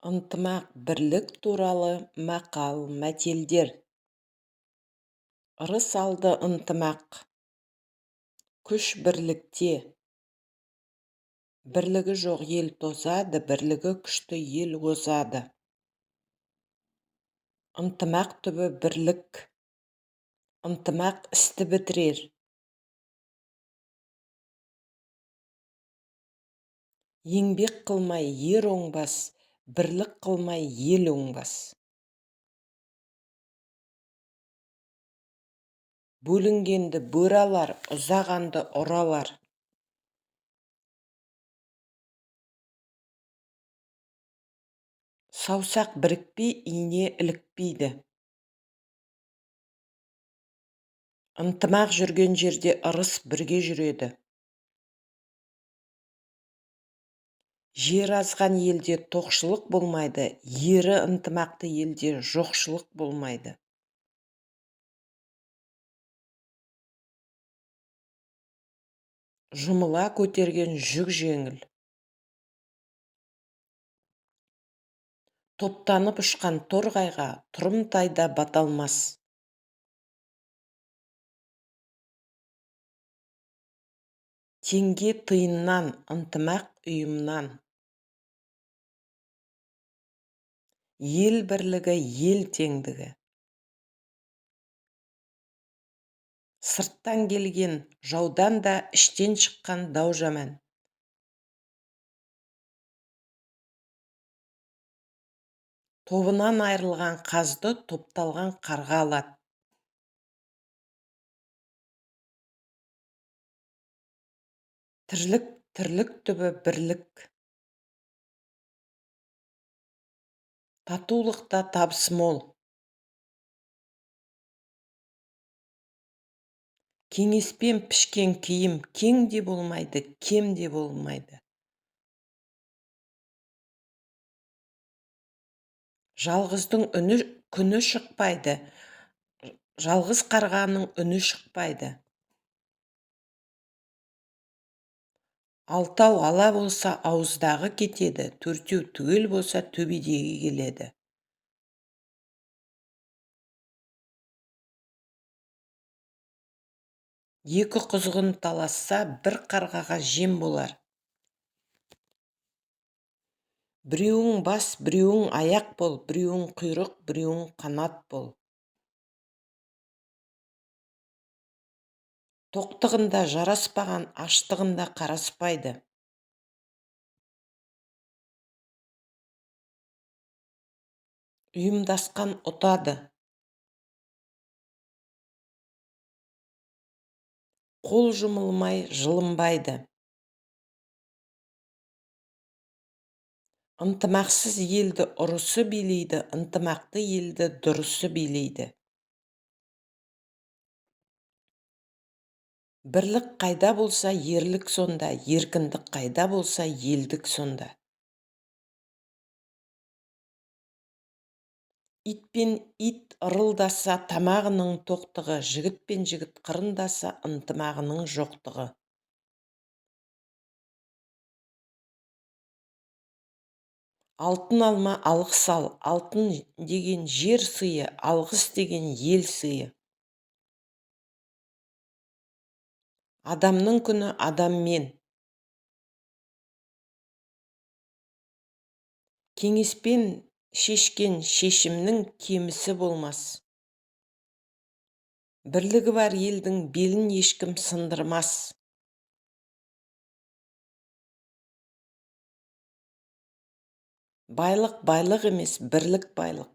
Ынтымақ, бірлік туралы мақал-мәтелдер. Ырыс алды ынтымақ. Күш бірлікте. Бірлігі жоқ ел тозады, бірлігі күшті ел озады. Ынтымақ түбі бірлік. Ынтымақ істі бітірер. Еңбек қылмай ер оңбас, бірлік қылмай ел оңбас. Бөлінгенді бөрі алар, ұзағанды ұры алар. Саусақ бірікпей, ине ілікпейді. Ынтымақ жүрген жерде ырыс бірге жүреді. Жері азған елде тоқшылық болмайды, ері ынтымақты елде жоқшылық болмайды. Жұмыла көтерген жүк жеңіл. Топтанып ұшқан торғайға тұрымтай да бата алмас. Теңге тиыннан, ынтымақ ұйымнан. Ел бірлігі — ел теңдігі. Сырттан келген жаудан да іштен шыққан дау жаман. Тобынан айырылған қазды топталған қарға алады. Тірлік, тірлік түбі бірлік. Татулықта табыс мол. Кеңеспен пішкен киім кең де болмайды, кем де болмайды. Жалғыздың үні күні шықпайды, жалғыз қарғаның үні шықпайды. Алтау ала болса, ауыздағы кетеді, төртеу түгел болса, төбедегі келеді. Екі құзғын таласса, бір қарғаға жем болар. Біреуің бас, біреуің аяқ бол, біреуің құйрық, біреуің қанат бол. Тоқтығында жараспаған, аштығында қараспайды. Ұйымдасқан ұтады. Қол жұмылмай жылынбайды. Ынтымақсыз елді ұрысы билейді, ынтымақты елді дұрысы билейді. Бірлік қайда болса, ерлік сонда, еркіндік қайда болса, елдік сонда. Ит пен ит ырылдаса, тамағының тоқтығы, жігіт пен жігіт қырындаса, ынтымағының жоқтығы. Алтын алма, алғыс ал, алтын деген жер сыйы, алғыс деген ел сыйы. Адамның күні адаммен. Кеңеспен шешкен шешімнің кемісі болмас. Бірлігі бар елдің белін ешкім сындырмас. Байлық байлық емес, бірлік байлық.